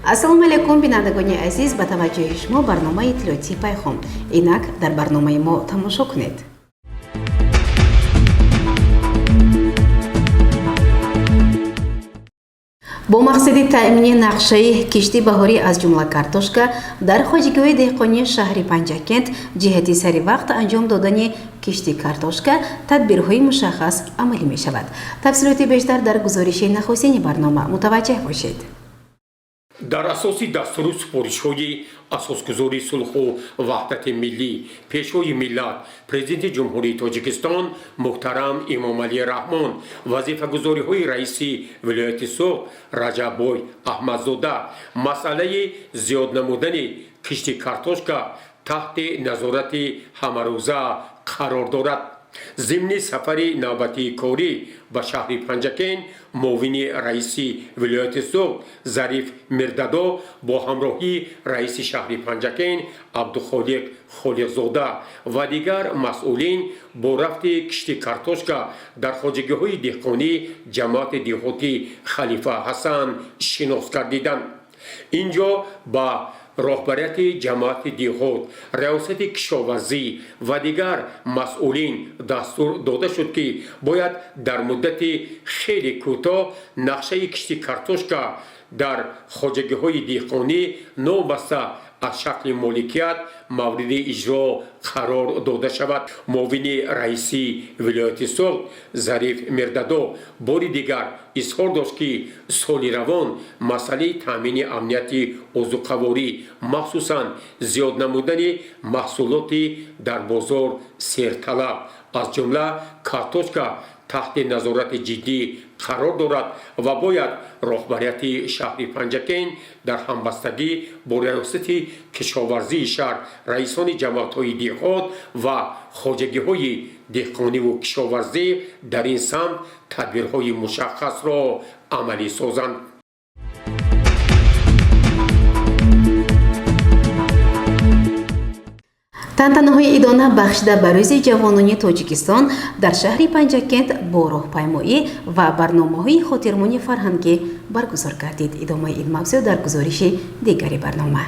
Ассалому алайкум, бинандагони азиз. Ба таваҷҷӯҳи шумо барномаи иттилоотии «Пайхом». Инак дар барномаи мо тамошо кунед. Бо мақсади таъмини нақшаи кишти баҳорӣ, аз ҷумла картошка, дар хоҷагиҳои деҳқонии шаҳри Панҷакент ҷиҳати сари вақт анҷом додани кишти картошка тадбирҳои мушаххас амалӣ мешавад. Тафсилоти бештар дар гузориши нахустини барнома, мутаваҷҷеҳ бошед. Дар асоси дастуру супоришҳои асосгузори сулҳу ваҳдати миллӣ, Пешвои миллат, Президенти Ҷумҳурии Тоҷикистон муҳтарам Эмомалӣ Раҳмон, вазифагузориҳои раиси вилояти Суғд Раҷаббой Аҳмадзода масъалаи зиёд намудани кишти картошка таҳти назорати ҳамарӯза қарор дорад. Зимни сафари навбатии корӣ ба шаҳри Панҷакент муовини раиси вилояти Суғд Зариф Мирдадо бо ҳамроҳии раиси шаҳри Панҷакент Абдухолиқ Холиқзода ва дигар масъулин бо рафти кишти картошка дар хоҷагиҳои деҳқонӣ ҷамоати деҳотӣ Халифа Ҳасан шинос гардиданд. Ин ҷо ба роҳбарияти ҷамоати деҳот, раёсати кишоварзӣ ва дигар масъулин дастур дода шуд, ки бояд дар муддати хеле кӯтоҳ нақшаи кишти картошка дар хоҷагиҳои деҳқонӣ новобаста аз шакли моликият мавриди иҷро қарор дода шавад. Муовини раиси вилояти Суғд Зариф Мирдадо бори дигар изҳор дошт, ки соли равон масъалаи таъмини амнияти озуқаворӣ, махсусан зиёд намудани маҳсулоти дар бозор серталаб, аз ҷумла картошка, таҳти назорати ҷиддӣ қарор дорад ва бояд роҳбарияти шаҳри Панҷакент дар ҳамбастагӣ бо раёсати кишоварзии шаҳр, раисони ҷамоатҳои деҳот ва хоҷагиҳои деҳқониву кишоварзӣ дар ин самт тадбирҳои мушаххасро амалӣ созанд. Тантанаҳои идона бахшида ба Рӯзи ҷавонони Тоҷикистон дар шаҳри Панҷакент бо роҳпаймоӣ ва барномаҳои хотирмони фарҳангӣ баргузор гардид. Идомаи ин мавзӯъ дар гузориши дигари барнома.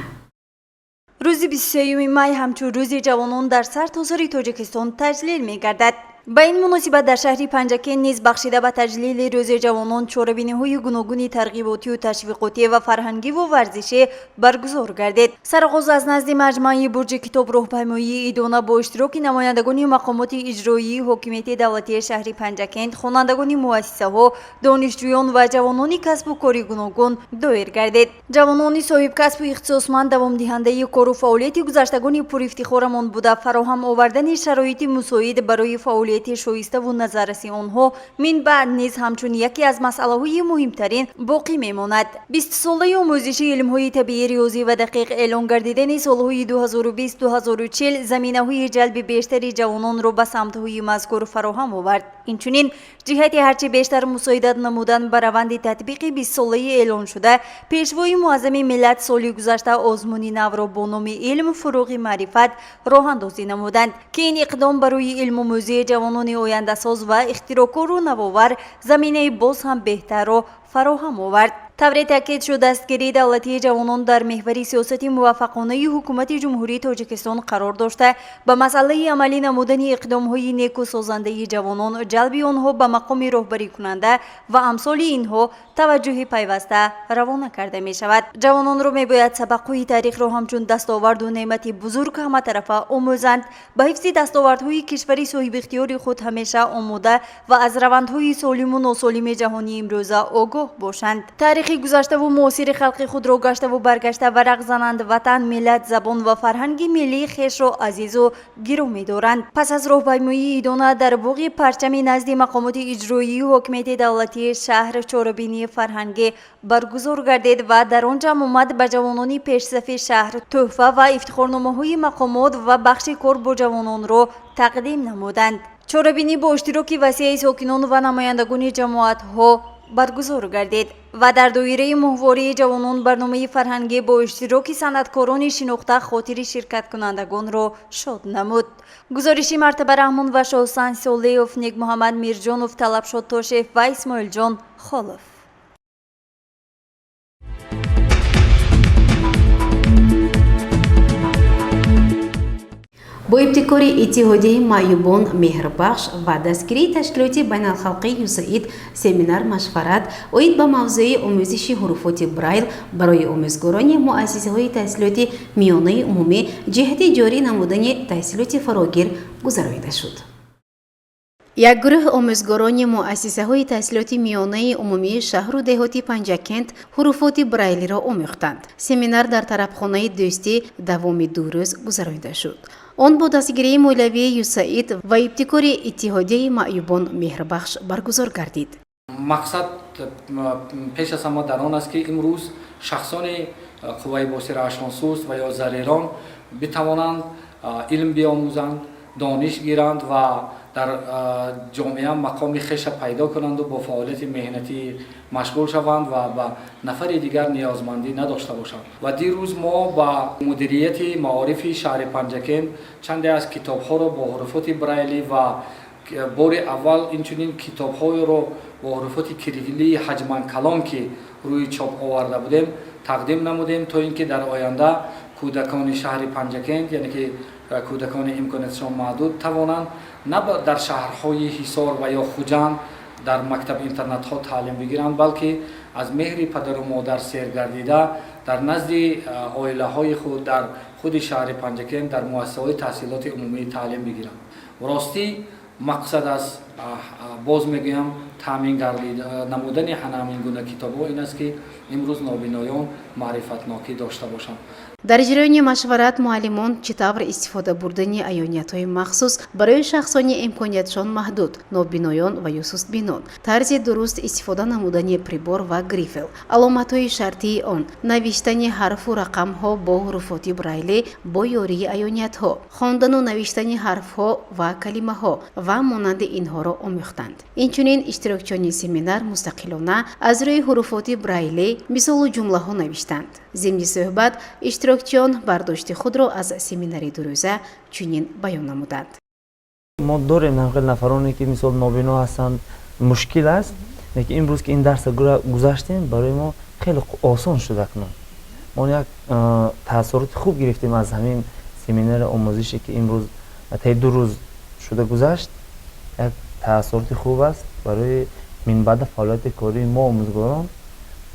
Рӯзи 23 май ҳамчун Рӯзи ҷавонон дар сартосари Тоҷикистон таҷлил мегардад. Ба ин муносибат дар шаҳри Панҷакент низ бахшида ба таҷлили Рӯзи ҷавонон чорабиниҳои гуногуни тарғиботию ташвиқотӣ ва фарҳангиву варзишӣ баргузор гардид. Сарогоз аз назди маҷмааи Бурҷи китоб роҳпаймоии идона бо иштироки намояндагони мақомоти иҷроии ҳокимияти давлатии шаҳри Панҷакент, хонандагони муассисаҳо, донишҷӯён ва ҷавонони касбу кори гуногун доир гардид. Ҷавонони соҳибкасбу ихтисосманд давомдиҳандаи кору фаъолияти гузаштагони пурифтихорамон буда, фароҳам овардани шароити мусоид барои фаъолияти шоиставу назарраси онҳо минбаъд низ ҳамчун яке аз масъалаҳои муҳимтарин боқӣ мемонад. 20-солаи омӯзиши илмҳои табиӣ, риёзӣ ва дақиқ эълон гардидани солҳои 2020-2040 заминаҳои ҷалби бештари ҷавононро ба самтҳои мазкур фароҳам овард. Инчунин ҷиҳати ҳарчи бештар мусоидат намудан ба раванди татбиқи 20-солаи эълоншуда, Пешвои муаззами миллат соли гузашта озмуни навро бо номи «Илм фурӯғи маърифат» роҳандозӣ намуданд, ки ин иқдом барои илмомӯзии ҷавонони ояндасоз ва ихтироъкору навовар заминаи боз ҳам беҳтарро фароҳам овард. Тавре таъкид шуд, дастгирии давлатии ҷавонон дар меҳвари сиёсати муваффақонаи ҳукумати Ҷумҳурии Тоҷикистон қарор дошта, ба масъалаи амалӣ намудани иқдомҳои неку созандаи ҷавонон, ҷалби онҳо ба мақоми роҳбарикунанда ва амсоли инҳо таваҷҷӯҳи пайваста равона карда мешавад. Ҷавононро мебояд сабақҳои таърихро ҳамчун дастоварду неъмати бузург ҳаматарафа омӯзанд, ба ҳифзи дастовардҳои кишвари соҳибихтиёри худ ҳамеша омода ва аз равандҳои солиму носолими ҷаҳони имрӯза огоҳ бошанд, таърихи гузаштаву муосири халқи худро гаштаву баргашта варақ зананд, ватан, миллат, забон ва фарҳанги миллии хешро азизу гиромӣ доранд. Пас аз роҳпаймоии идона дар боғи Парчами назди мақомоти иҷроии ҳокимияти давлатии шаҳр чорабинии фарҳангӣ баргузор гардид ва дар он ҷамъомад ба ҷавонони пешсафи шаҳр тӯҳфа ва ифтихорномаҳои мақомот ва бахши кор бо ҷавононро тақдим намуданд. Чорабинӣ бо иштироки васеи сокинон ва намояндагони ҷамоатҳо баргузор гардид ва дар доираи моҳвории ҷавонон барномаи фарҳангӣ бо иштироки санъаткорони шинохта хотири ширкаткунандагонро шод намуд. Гузориши Мартаба Раҳмон ва Шоҳсан Солеев, Некмуҳаммад Мирҷонов, Талабшод Тошев ва Исмоилҷон Холов. Бо ибтикори Иттиҳодияи маъюбон «Меҳрбахш» ва дастгирии ташкилоти байналхалқии ЮСАИД семинар машварат оид ба мавзӯи омӯзиши ҳуруфоти Брайл барои омӯзгорони муассисаҳои таҳсилоти миёнаи умумӣ ҷиҳати ҷорӣ намудани таҳсилоти фарогир гузаронида шуд. Як гурӯҳ омӯзгорони муассисаҳои таҳсилоти миёнаи умумии шаҳру деҳоти Панҷакент ҳуруфоти Брайлиро омӯхтанд. Семинар дар тарабхонаи «Дӯстӣ» давоми 2 рӯз гузаронида шуд. Он бо дастгирии молиявии ЮСАИД ва ибтикори Иттиҳодияи маъюбон «Меҳрбахш» баргузор гардид. Мақсад пеш аз ҳама дар он аст, ки имрӯз шахсони қувваи босираашон суст ва ё зарирон битавонанд илм биомӯзанд, дониш гиранд ва дар ҷомеа мақоми хеша пайдо кунанду бо фаъолияти меҳнатӣ машғул шаванд ва ба нафари дигар ниёзмандӣ надошта бошанд. Ва дирӯз мо ба мудирияти маорифи шаҳри Панҷакент чанде аз китобҳоро бо ҳуруфоти Брайлӣ ва бори аввал инчунин китобҳоеро бо ҳуруфоти кириллии ҳаҷман калон, ки рӯи чоп оварда будем, тақдим намудем, то ин ки дар оянда кӯдакони шаҳри Панҷакент, яъне ки кӯдакони имкониятшон маҳдуд, тавонанд на дар шаҳрҳои Ҳисор ва ё Хуҷанд дар мактаб интернатҳо таълим бигиранд, балки аз меҳри падару модар сер гардида, дар назди оилаҳои худ, дар худи шаҳри Панҷакент, дар муассисаҳои таҳсилоти умумӣ таълим бигиранд. Ростӣ, мақсад аз, боз мегӯям, таъмин намудани ҳамин гуна китобҳо ин аст, ки имрӯз нобиноён маърифатнокӣ дошта бошанд. Дар ҷараёни машварат муаллимон чӣ тавр истифода бурдани аёниятҳои махсус барои шахсони имкониятшон маҳдуд, нобиноён ва ё сустбинон, тарзи дуруст истифода намудани прибор ва грифел, аломатҳои шартии он, навиштани ҳарфу рақамҳо бо ҳуруфоти Брайлӣ бо ёрии аёниятҳо, хондану навиштани ҳарфҳо ва калимаҳо ва монанди инҳоро омӯхтанд. Инчунин иштирокчиёни семинар мустақилона аз рӯи ҳуруфоти Брайлӣ мисолу ҷумлаҳо навиштанд. Зимни суҳбат иштирокчиён бардошти худро аз семинари дурӯза чунин баён намуданд. Мо дорем ҳамхел нафароне, ки мисол нобино ҳастанд, мушкил аст, лекин имрӯз ки ин дарса гузаштем, барои мо хеле осон шуд. Акнун мо як таассуроти хуб гирифтем аз ҳамин семинари омӯзише, ки имрӯз таи 2 рӯз шуда гузашт. Як таассуроти хуб аст, барои минбаъда фаъолияти кории мо, омӯзгорон,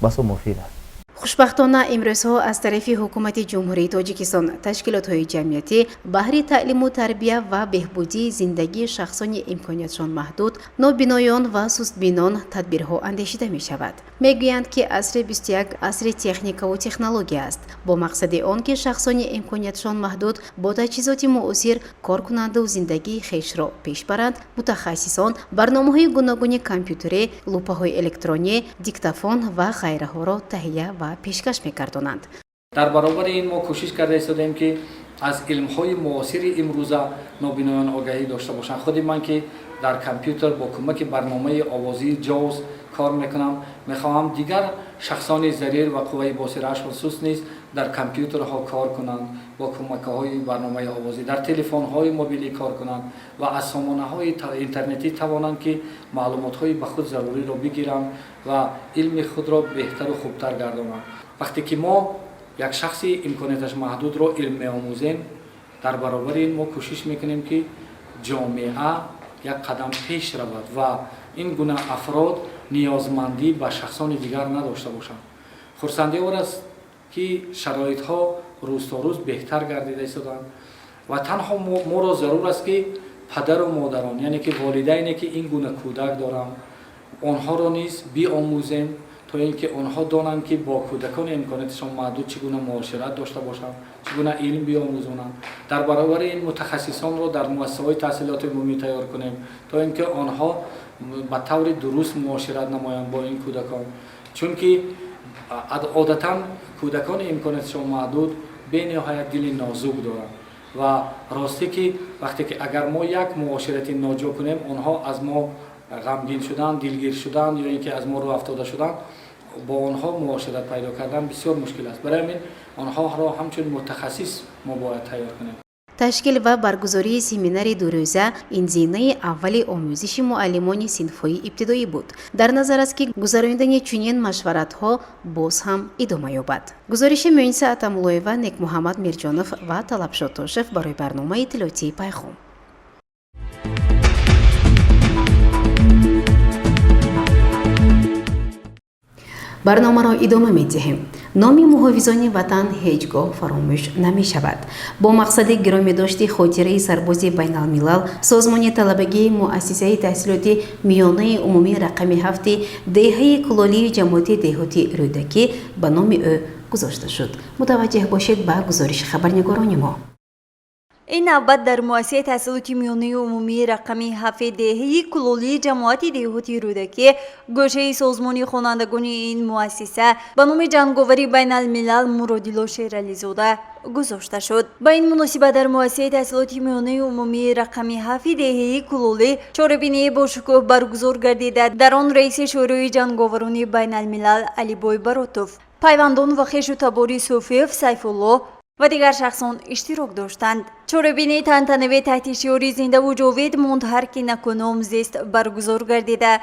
басо муфид аст. Хушбахтона, имрӯзҳо аз тарафи ҳукумати Ҷумҳурии Тоҷикистон, ташкилотҳои ҷамъиятӣ баҳри таълиму тарбия ва беҳбудии зиндагии шахсони имкониятшон маҳдуд, нобиноён ва сустбинон тадбирҳо андешида мешавад. Мегӯянд, ки асри 21 асри техникаву технология аст. Бо мақсади он ки шахсони имкониятшон маҳдуд бо таҷҳизоти муосир кор кунанду зиндагии хешро пеш баранд, мутахассисон барномаҳои гуногуни компютерӣ, лупаҳои электронӣ, диктофон ва ғайраҳоро таҳия ва пешкаш мекардонанд. Дар баробари ин мо кӯшиш карда истодаем, ки аз илмҳои муосири имрӯза нобиноён огаҳӣ дошта бошанд. Худи ман, ки дар компютер бо кӯмаки барномаи овозии JAWS кор мекунам, мехоҳам дигар шахсони зарир ва қувваи босираашон суст низ дар компютерҳо кор кунанд, бо кӯмакҳои барномаи овозӣ дар телефонҳои мобилӣ кор кунанд ва аз сомонаҳои интернетӣ тавонанд, ки маълумотҳои ба худ заруриро бигиранд ва илми худро беҳтару хубтар гардонанд. Вақте ки мо як шахси имконияташ маҳдудро илм меомӯзем, дар баробари ин мо кӯшиш мекунем, ки ҷомеа як қадам пеш равад ва ин гуна афрод ниёзмандӣ ба шахсони дигар надошта бошанд. Хурсандиовар аст, ки шароитҳо рӯз то рӯз беҳтар гардида истодаанд ва танҳо моро зарур аст, ки падару модарон, яъне ки волидайне, ки ин гуна кӯдак доранд, онҳоро низ биомӯзем, то ин ки онҳо донанд, ки бо кӯдакони имконияташон маҳдуд чӣ гуна муошират дошта бошанд, чӣ гуна илм биомӯзонанд. Дар баробари ин мутахассисонро дар муассисаҳои таҳсилоти умумӣ тайёр кунем, то ин ки онҳо ба таври дуруст муошират намоянд бо ин кӯдакон, чунки одатан кӯдакони имконияташон маҳдуд бениҳоят дили нозук доранд ва ростӣ ки вақте ки агар мо як муоширати ноҷо кунем, онҳо аз мо ғамгин шудан, дилгир шудан ё ин ки аз мо рӯ афтода шудан, бо онҳо муошират пайдо кардан бисёр мушкил аст. Барои ҳамин онҳоро ҳамчун мутахассис мо бояд тайёр кунем. Ташкил ва баргузории семинари дурӯза ин зинаи аввали омӯзиши муаллимони синфҳои ибтидоӣ буд. Дар назар аст, ки гузаронидани чунин машваратҳо боз ҳам идома ёбад. Гузориши Муниса Атамуллоева, Некмуҳаммад Мирҷонов ва Талабшо Тошев барои барномаи иттилоотии Пайхом. Барномаро идома медиҳем. Номи муҳофизони ватан ҳеҷ гоҳ фаромӯш намешавад. Бо мақсади гиромӣ дошти хотираи сарбози байналмилал, созмони талабагии муассисаи таҳсилоти миёнаи умумии рақами ҳафти деҳаи Кулолии ҷамоати деҳоти Рӯдакӣ ба номи ӯ гузошта шуд. Мутаваҷҷеҳ бошед ба гузориши хабарнигорони мо. Ин навбат дар муассисаи таҳсилоти миёнаи умумии рақами ҳафти деҳаи Кулолии ҷамоати деҳоти Рӯдакӣ гӯшаи созмони хонандагони ин муассиса ба номи ҷанговари байналмилал Муродило Шерализода гузошта шуд. Ба ин муносибат дар муассисаи таҳсилоти миёнаи умумии рақами ҳафти деҳаи Кулолӣ чорабинии бошукӯҳ баргузор гардида, дар он раиси Шӯрои ҷанговарони байналмилал Алибой Баротов, пайвандон ва хешу табори Суфиев Сайфулло ва дигар шахсон иштирок доштанд. Чорабинии тантанавӣ таҳти шиори «Зиндаву ҷовид монд ҳар ки накуном зист» баргузор гардида,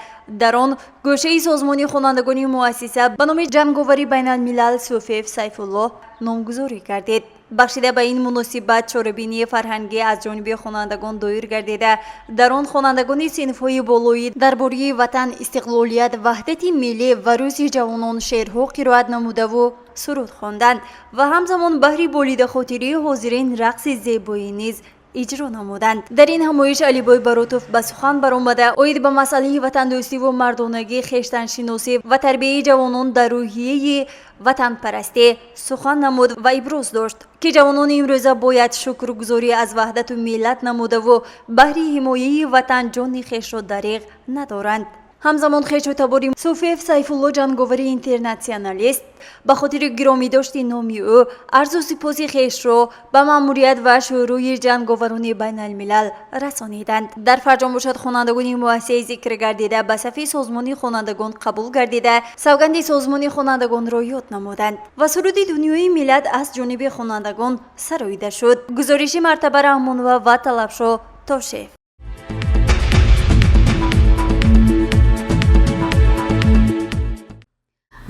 дар он гӯшаи созмони хонандагони муассиса ба номи ҷанговари байналмилал Суфиев Сайфулло номгузорӣ гардид. Бахшида ба ин муносибат чорабинии фарҳангӣ аз ҷониби хонандагон доир гардида, дар он хонандагони синфҳои болоӣ дар бораи ватан, истиқлолият, ваҳдати миллӣ ва рӯзи ҷавонон шеърҳо қироат намудаву суруд хонданд ва ҳамзамон баҳри болидахотирии ҳозирин рақси зебоӣ низ иҷро намуданд. Дар ин ҳамоиш Алибой Баротов ба сухан баромада, оид ба масъалаи ватандӯстиву мардонагӣ, хештаншиносӣ ва тарбияи ҷавонон дар рӯҳияи ватанпарастӣ сухан намуд ва иброз дошт, ки ҷавонони имрӯза бояд шукргузорӣ аз ваҳдату миллат намудаву баҳри ҳимояи ватан ҷони хешро дариғ надоранд. Ҳамзамон хешу табори Суфиев Сайфулло, ҷанговари интернатсионалист, ба хотири гиромӣ дошти номи ӯ арзу сипоси хешро ба маъмурият ва шӯрои ҷанговарони байналмилал расониданд. Дар фарҷом бошад, хонандагони муассисаи зикр гардида ба сафи созмони хонандагон қабул гардида, савганди созмони хонандагонро ёд намуданд ва суруди дунёи миллат аз ҷониби хонандагон сароида шуд. Гузориши Мартаба Раҳмонова ва Талабшо Тошев.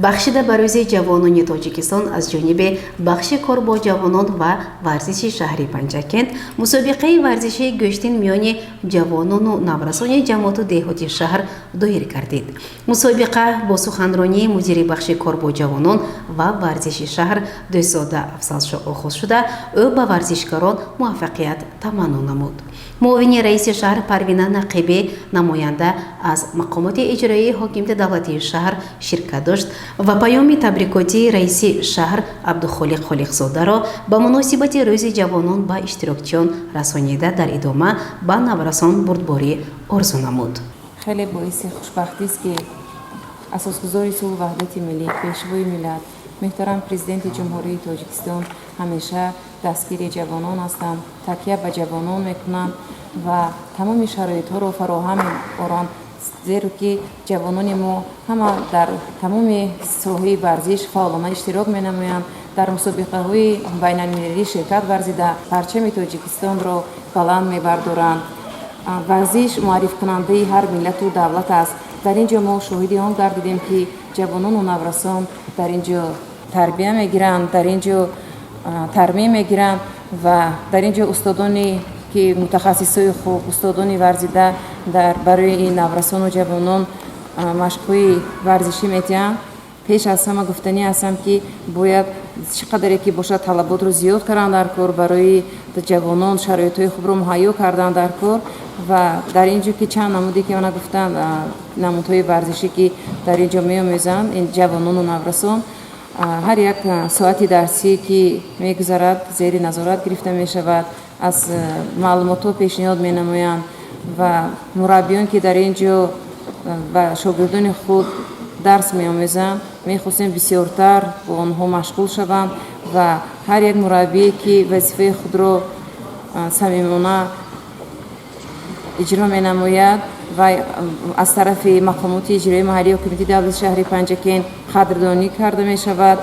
Бахшида ба рӯзи ҷавонони Тоҷикистон аз ҷониби бахши кор бо ҷавонон ва варзиши шаҳри Панҷакент мусобиқаи варзишии гӯштин миёни ҷавонону наврасони ҷамоату деҳоти шаҳр доир гардид. Мусобиқа бо суханронии мудири бахши кор бо ҷавонон ва варзиши шаҳр Дӯстзода Афзалшо оғоз шуда, ӯ ба варзишгарон муваффақият таманно намуд. Муовини раиси шаҳр Парвина Нақибӣ, намоянда аз мақомоти иҷроии ҳокимияти давлатии шаҳр, ширкат дошт ва паёми табрикотии раиси шаҳр Абдухолиқ Холиқзодаро ба муносибати рӯзи ҷавонон ба иштирокчиён расонида, дар идома ба наврасон бурдборӣ орзу намуд. Хеле боиси хушбахтист, ки асосгузори сулҳу ваҳдати миллӣ, Пешвои миллат, муҳтарам Президенти Ҷумҳурии Тоҷикистон ҳамеша дастгири ҷавонон ҳастанд, такя ба ҷавонон мекунанд ва тамоми шароитҳоро фароҳам меоранд, зеро ки ҷавонони мо ҳама дар тамоми соҳаи варзиш фаъолона иштирок менамоянд, дар мусобиқаҳои байналмилалӣ ширкат варзида, парчами Тоҷикистонро баланд мебардоранд. Варзиш муаррифкунандаи ҳар миллату давлат аст. Дар ин ҷо мо шоҳиди он гардидем, ки ҷавонону наврасон дар ин ҷо тарбия мегиранд, дар ин ҷо тармим мегиранд ва дар ин ҷо устодоне ки мутахассисои хуб, устодони варзида дар барои ин наврасону ҷавонон машқҳои варзишӣ медиҳанд. Пеш аз ҳама гуфтанӣ ҳастам, ки бояд чӣ қадаре ки бошад талаботро зиёд кардан дар кор, барои ҷавонон шароитҳои хубро муҳайё кардан дар кор. Ва дар ин ҷо ки чанд намуде ки мана гуфтанд, намудҳои варзишӣ ки дар ин ҷо меомезанд ин ҷавонону наврасон, ҳар як соати дарсие ки мегузарад, зери назорат гирифта мешавад, аз маълумотҳо пешниҳод менамоянд ва мураббиён ки дар ин ҷо ба шогирдони худ дарс меомезанд, мехостем бисёртар бо онҳо машғул шаванд ва ҳар як мураббие ки вазифаи худро самимона иҷро менамояд ва аз тарафи мақомоти иҷроии маҳаллии ҳокимияти давлати шаҳри Панҷакент қадрдонӣ карда мешавад.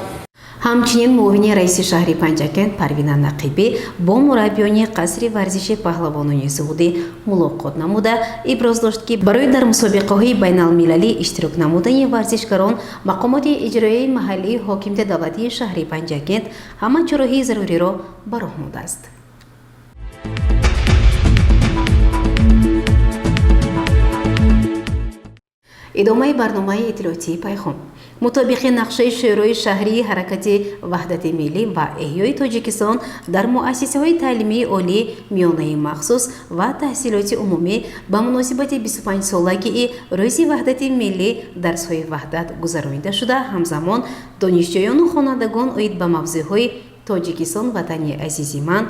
Ҳамчунин муовини раиси шаҳри Панҷакент Парвина Нақибӣ бо мураббиёни қасри варзиши паҳлавонони Суғдӣ мулоқот намуда, иброз дошт, ки барои дар мусобиқаҳои байналмилалӣ иштирок намудани варзишгарон мақомоти иҷроияи маҳаллии ҳокимияти давлатии шаҳри Панҷакент ҳама чораҳои заруриро ба роҳ мондааст. Идомаи барномаи иттилоотии Пайғом. Мутобиқи нақшаи Шӯрои шаҳрии ҳаракати Ваҳдати миллӣ ва эҳёи Тоҷикистон дар муассисаҳои таълимии олӣ, миёнаи махсус ва таҳсилоти умумӣ ба муносибати 25-солагии Рӯзи Ваҳдати миллӣ дарсҳои ваҳдат гузаронида шуда, ҳамзамон донишҷӯёну хонандагон оид ба мавзӯъҳои Тоҷикистон ватани азизи ман,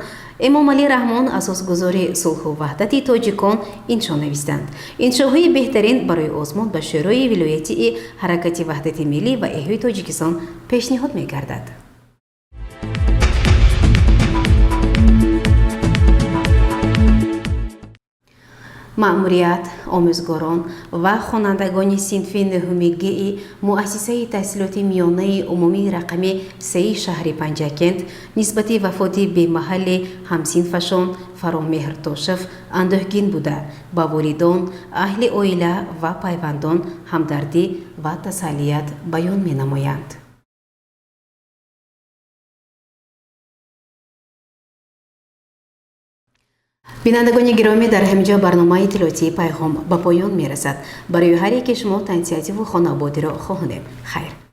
Эмомалӣ Раҳмон асосгузори сулҳу ваҳдати тоҷикон иншо навистанд. Иншоҳои беҳтарин барои озмун ба Шӯрои вилоятии ҳаракати Ваҳдати миллӣ ва эҳёи Тоҷикистон пешниҳод мегардад. Маъмурият, омӯзгорон ва хонандагони синфи нӯҳуми ГИ муассисаи таҳсилоти миёнаи умумии рақами сеи шаҳри Панҷакент нисбати вафоти бемаҳалли ҳамсинфашон Фаромеҳр Тошев андӯҳгин буда, ба волидон, аҳли оила ва пайвандон ҳамдардӣ ва тасаллият баён менамоянд. Бинандагони гиромӣ, дар ҳамин ҷо барномаи иттилоотии Пайғом ба поён мерасад. Барои ҳар яке шумо тансиҳативу хонаободиро хоҳонем. Хайр.